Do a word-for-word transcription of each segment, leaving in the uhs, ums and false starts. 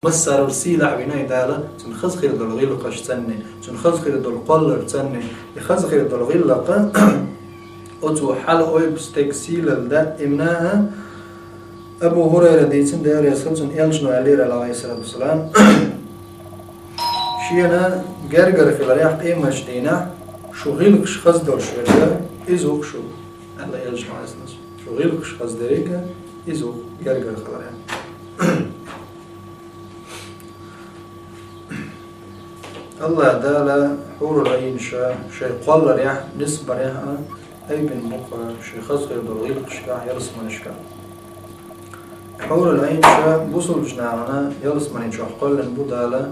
Массарел сийлахь вина Дала, цун хаза хир долу гӀиллакхаш царна, цун хаза хир долу кхоллар царна, и хаза хир долу гӀиллакх оцу хьала ойбу стеган сийлалла даимна а. Абу Хурайра дийцина, Дела реза хуьлда цунна, элчано аьллера, алейхиссалату вассалам, шена гергара хиларехь къематдийнахь шу гӀиллакхаш хаза долуш верг, иза ву-кх шу, аьлла элчано, алейхиссалату вассалам. Шу гӀиллакхаш хаза дерг, иза ву-кх гергара хиларехь. АллахӀ Дала хьурул Ӏийнаш шайн кхолларехь, нисбарехь а айбина бу-кх шен хаза хир долу гӀиллакхашкахь, ялсаманешкахь. Хьурул Ӏийнаш бусалба нахана ялсамани чохь кхоьллина бу Дала,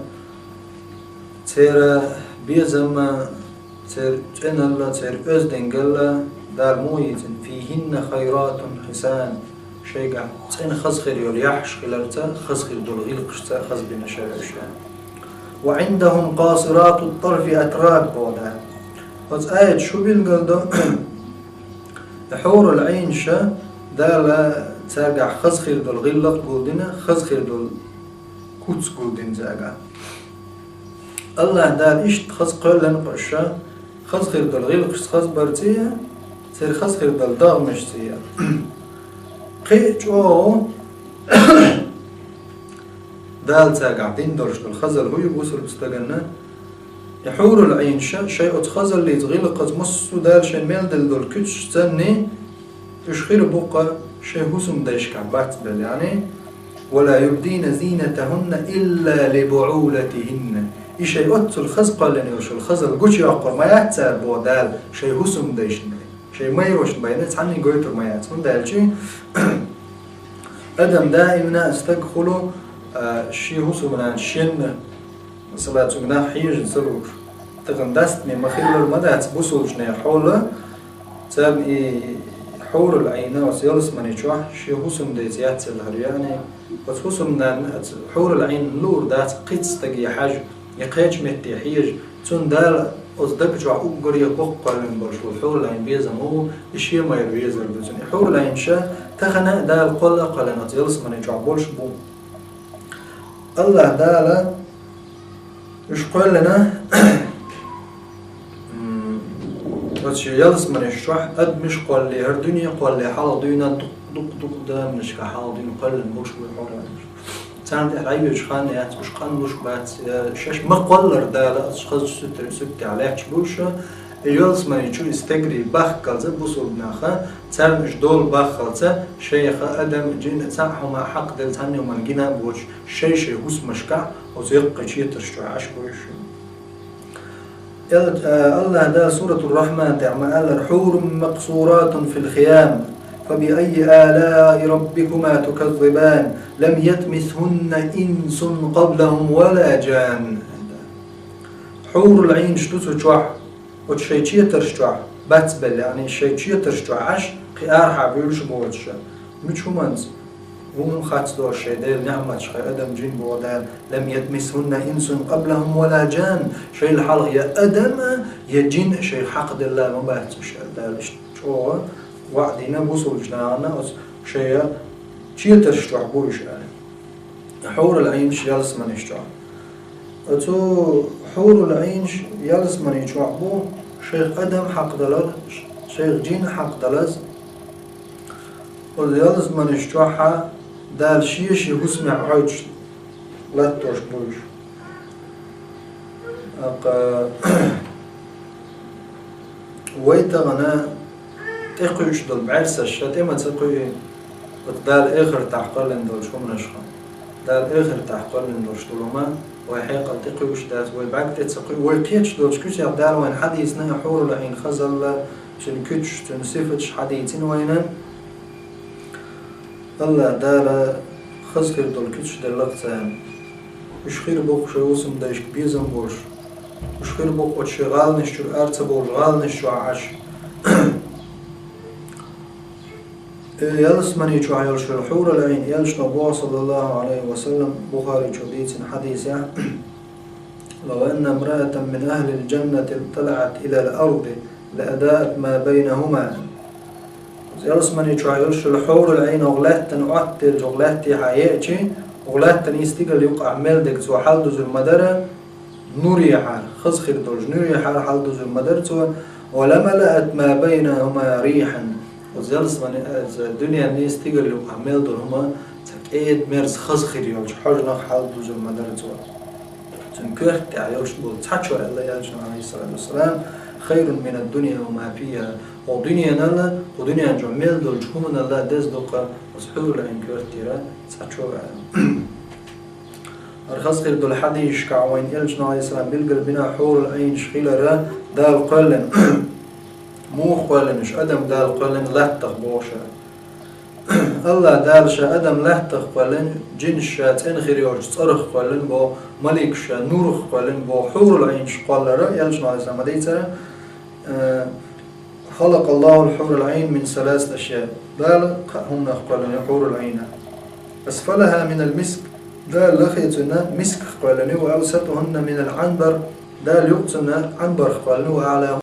церан безам а, церан цӀеналла, церан оьздангалла Дала муха йийцина: «Фийхинна хайратун хьисан», шайгахь цӀена хаза хир йолу яххьаш хиларца, хаза хир долу гӀиллакхашца хаза бина шаьш. «Ва Ӏиндахум къасиратут тарфи атраб», боху Дала. Оцу аят шу билгал до, хьурул Ӏийнаш Дала цаьргахь хаза хир долу гӀиллакх гулдина, хаза хир долу куц гулдина цаьргахь. АллахӀ Дала иштта хаза кхоьллина кхуьш, хаза хир долу гӀиллакхашца хаза барций а, церан хаза хир долу догӀмашций а. Кхин а чӀогӀа Дала цаьргахь дина долуш долу хазалла хӀун ю бусалба стаганна? И хьурул Ӏийнаш шайн оцу хазаллица, гӀиллакхаца, массо а Дала шайна мел делла долу куьцаш царна, уьш хир бу-кх шайн хӀусамдайшкахь бацбелла, яъни: «Ва ла юбдина зинатахунна илла ли буӀулатихинна». И шайн оццул хаза кхоьллина йолуш йолу хазалла гучуйоккхур ма яц цара, боху Дала, шайн хӀусамдайшна, шайн майрошна байна цхьанна гойтур ма яц. ХӀунда аьлча адам даимна а стаг хуьлу, а, шен хӀусамнана шенна, масала, цуьнга нах хьежна ца лууш. Тахана дастаме ма-хиллара ма дац бусалбачу нехан хьал, царна и хьурул Ӏийн оцу ялсамани чохь шен хӀусамдайца яц ца лахьара, яъни оцу хӀусамнанна, оцу хьурул Ӏийнна луур дац кхечу стаге хьажа, я кхечу метте хьежа, цунна Дала оцу даг чохь уггаре боккха кхоьллина болуш волу хьурул Ӏийн безам а бу, и шен майра везар ду цунна. И хьурул Ӏийнаш тахана а Дала кхолла а кхоьллина оцу ялсамани чохь болуш бу. АллахӀ Дала уьш кхоьллина, м, оцу ялсаманеш чохь адамаш кхоллале, хӀара дуьне кхоллале, хьалха дуьйна дукха, дукха, дукха заманашкахь хьалха дуьйна кхоьллина болуш бу хьурул Ӏийнаш. Царна тӀехь дӀайоьдуш хан яц, уьш къанлуш бац, я шаьш ма-кхоллара Дала, оцу хазачу суьртехь лаьтташ болуш, и ялсамани чу и стегарий бахкалца, бусалба наха, царна уьш долу баххалца, шайх адам, джин, цхьа а хӀума хьакхаделла, цхьанна хӀуманна гина а боцуш, шай-шай хӀусамашкахь оцу яккхий четарш чохь Ӏаш бу уьш. Эл-, а, АллахӀ Дала Суратур-Рахьман тӀехь ма-аллара: «Хьурун макъсуратун фил хиям, фа би аййи алаи раббикума туказзибан, лам ятмисхунна инсун къаблахум ва ла джан». Хьурул Ӏийнаш ду цу чохь, оцу шайн четарш чохь бацбелла, яъни шайн четарш чохь Ӏаш, кхин арахьа буьйлуш а боцуш. Мича хӀуманца? ХӀума хацдолуш шайн Делан ниӀматаш, хьайн адам, джин, боху Дала: «Лам ятмисхунна инсун къаблахум ва ла джан». Шайл хьалха я адам а, я джин а шайх хьакхаделла ма бац уьш, аьлла Дала. Иштта чӀогӀа ваӀда дина бусалбачу нахана, оцу шайн четарш чохь бу уьш аьлла. Хьурул Ӏийнаш ялсаманеш чохь. Оцу хьурул Ӏийнаш ялсамани чохь бу, шайх адам хьакхадалар, шайх джин хьакхадалаз. Оцу ялсаманеш чохь а Дала шен-шен хӀусамехь Ӏойтуш латтош бу уьш. Аккха, вай тахана тӀекхуьуш долу бӀаьрсаш ша тӀе ма ца кхуьу, оцу Дала эхартахь кхоьллина долчу хӀуманашха. Дала эхартахь кхоьллина долуш долу хӀума вай хьекъал тӀекхуьуш дац, вай бӀаьрг тӀе ца кхуьу, вай кхеташ долчу куьцех Дала вайна хьадийцина а хьурул Ӏийн хазалла, цуьнан куьцаш, цуьнан сифаташ хьадийцина вайна. АллахӀ Дала хаза хир долу куьцаш делла-кх царна. Уьш хир бу-кх шайн хӀусамдайшка безам болуш. Уьш хир бу-кх оцу шайн гӀаланаш чуьра ара ца бовлуш, гӀаланаш чохь Ӏаш. Э, ялсамани чохь йолуш йолу хьурул Ӏийн, элчано боху, саллаллаху Ӏалайхи ва саллам, Бухаричо дийцина хьадисехь: «Лав анна имраатан мин ахлил джаннати тталаӀат илал арди, ла адаат ма байнахума». Ялсамани чохь йолуш йолу хьурул Ӏийн оха лаьттана Ӏоттаделча, оха лаьттехьа еачи, Гъулаттан и стигал юкъа мел дег цо хьалдузур ма дара, нуре хьар, хаза хир долча нуре хьар хьалдузур ма дара цо, ولملأت ما بينهما ريحا. Оцу ялсамани, оцу дуьненна и стигал юкъа мел долу хӀума цхьа кӀеда мерза хаза хир йолчу хьожанах хьалдузур ма дара цо. Цуьнан коьрта тӀехь йолуш болу цхьа чо аьлла элчано, алейхиссалату вассалам, خير من الدنيا وما فيها. Кху дуьненал, кху дуьнен чохь мел долчу хӀуманал деза ду-кх оцу хьурул Ӏайн коьртера цхьа чо аьлла. ХӀара хаза хир долу хьадисашкахь вайн элчано, алейхиссалам, билгал бина хьурул Ӏийнаш хилар Дала кхоьллина. Муха кхоьллина уьш? Адам Дала кхоьллина латтах боху ша. Аллах Дала ша адам латтах кхоьллина, джинаш ша цӀена хир йолчу цӀарах кхоьллина боху, маликаш ша нурах кхоьллина боху, хьурул Ӏийнаш кхоллар, элчано, алейхиссалам, ма дийцара, э, خلق الله الحور العين من ثلاثة أشياء. Дала кхаа хӀуманах кхоьллина хьурул Ӏийнаш. أسفلها من المسك. Дала лахе цунна мисках кхоьллина, وأوسطهن من العنبر. Дала юкъа цунна Ӏанбарх кхоьллина, وأعلاهن